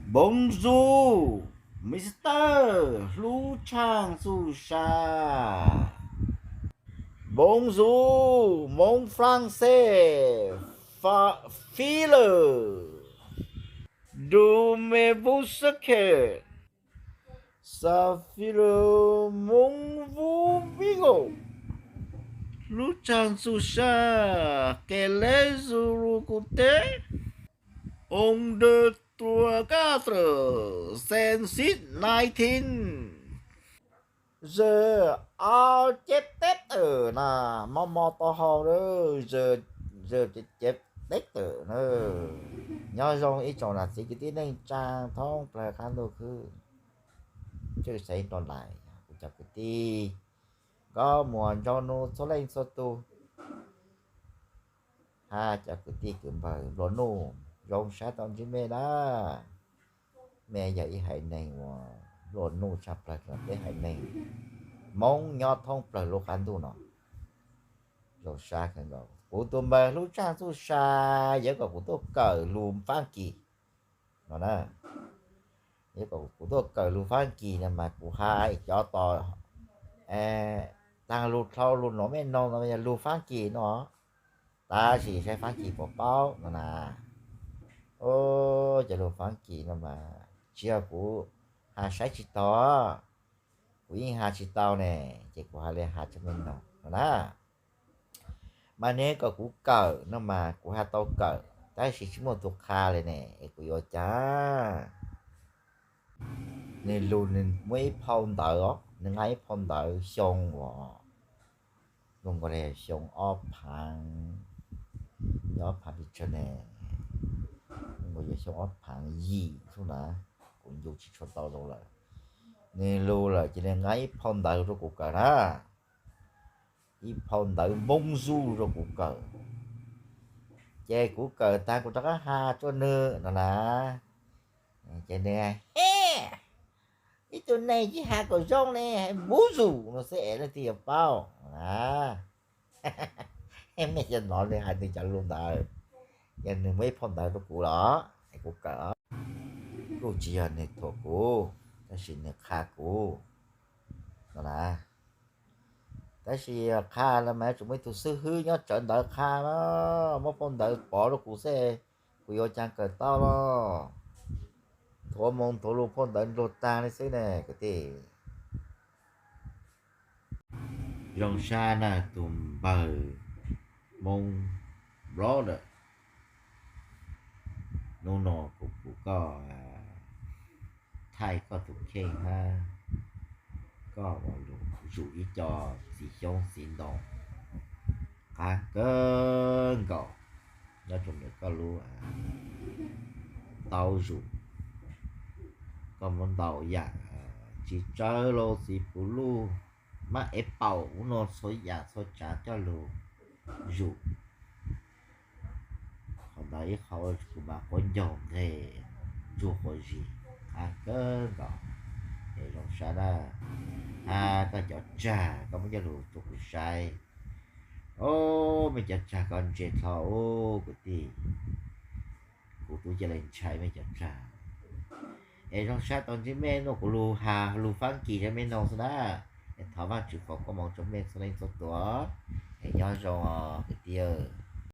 Bonjour, Mister hlub tshaj txuj sa. Bonjour, Hmoob Flanse, Fa-, File, Dume Busake, Safilo, Hmoob Vub Vigo, hlub tshaj txuj sa, Kele Zulu Kute, Onde Tua Katre, Sensit Nineteen, Ze Au Ceb Teb Tawm na, mo mo tau hau, Ze Ceb Teb Tawm na. Nyob zoo ib tsoom nam txiv kwv tij neej tsaa thoob plawg qab ntuj khwb, tshwj xeeb rau lais kuv cov kwv tij nkauj muam nraug nus txhua leej txhua tus, hab cov kwv tij kwv npawg nplua nuj, zoo sab tau ntsib mej na. Mej yog ib haiv neeg uas nplua nuj tshaj plawg rau peb haiv neeg Hmoob nyob thoob plawg lub qab ntuj no. Zoo sab kawg nkaus. Kuv tus npawg hlub tshaj txuj sa yuav kom kuv tuaj kawm lus Fab Kis no na. Yuav kom kuv tuaj kawm lus Fab Kis no mas kuv has cov tos taag lug dlhau lug nuav mej noog no yog lus Fab Kis no, tab sis saib Fab Kis puas paub no na. Cov lus Fab Kis no mas tsis yog kuv has saib tsis taus, kuv yeej has tsis tau ne, ces kuv has le has rau mej noog no na. Mas neb kom kuv kawm no mas kuv has tau kawm, tab sis tsis muaj tus qha li ne, es kuv yuav ua cas? Nwg lug, nwg muaj ib phau ntawv os, nwg nqa ib phau ntawv xyoo uas lug nkaus le xyoo ob phaav, ob phaav pes tsawg ne, lug nkaus xyoo ob phaav yim xwb na, kuv ncu tsis tshua tau zoo lawm. Nwg lug lawm ces nwg nqa ib phau ntawv rau kuv kawm na, ib phau ntawv Npoob Zuj rau kuv kawm. Ces kuv kawm tag kuv rov qab has rua nwg no na. Ces nwg, ib tug neeg tsis has kom zoo ne, Npoob Zuj no xwb es leej twg yuav paub na. Mej cov no le hais nwg cov lug ntawd, yog nwg muaj ib phau ntawv rau kuv los es kuv kawm. Kuj tsis yog nwg thuam kuv, tab sis nwg qha kuv no na. Tab sis qha los mas tseem muaj ib tug xib hwb nyob tsawv ntawv qha na, muab phau ntawv pov rau kuv xwb, kuv yuav ua caag kawm tau los. Nthuav moo nthuav lug phau ntawv nrug taag le xwb ne kwv tij. Zoo sab na tus npawg Hmoob brother, nub no kuv pum koj thaij koj tus kheej hab koj ua lug zuj zus ib co txiv xyoob txiv ntoo qab kawg nkaus nyob rua ntawm koj lub taub zus. Koj muab ntau yam txiv tsawb lauj, txiv puv luj, mab ev paum ub no txhua yam txhua tsav coj lug zus. Qhov ntawd ib qho kuv mas quab ncaug nqeg ntsuag quas zis qab kawg nkaus. Es zoo sab na, hab koj cov tsag koj muab coj lug rua kuv saib. Ob, mej cov tsag koj ntse dlhau ub kwv tij, kuv tub ca le ntshai mej cov tsag. Es zoo sab tau ntsib mej, nub no kuv lug has lug Faab Kis rau mej noog xwb na. Es thov Vaajtswv foom koob moov rua mej txhua leej txhua tus, es nyob zoo os kwv tij.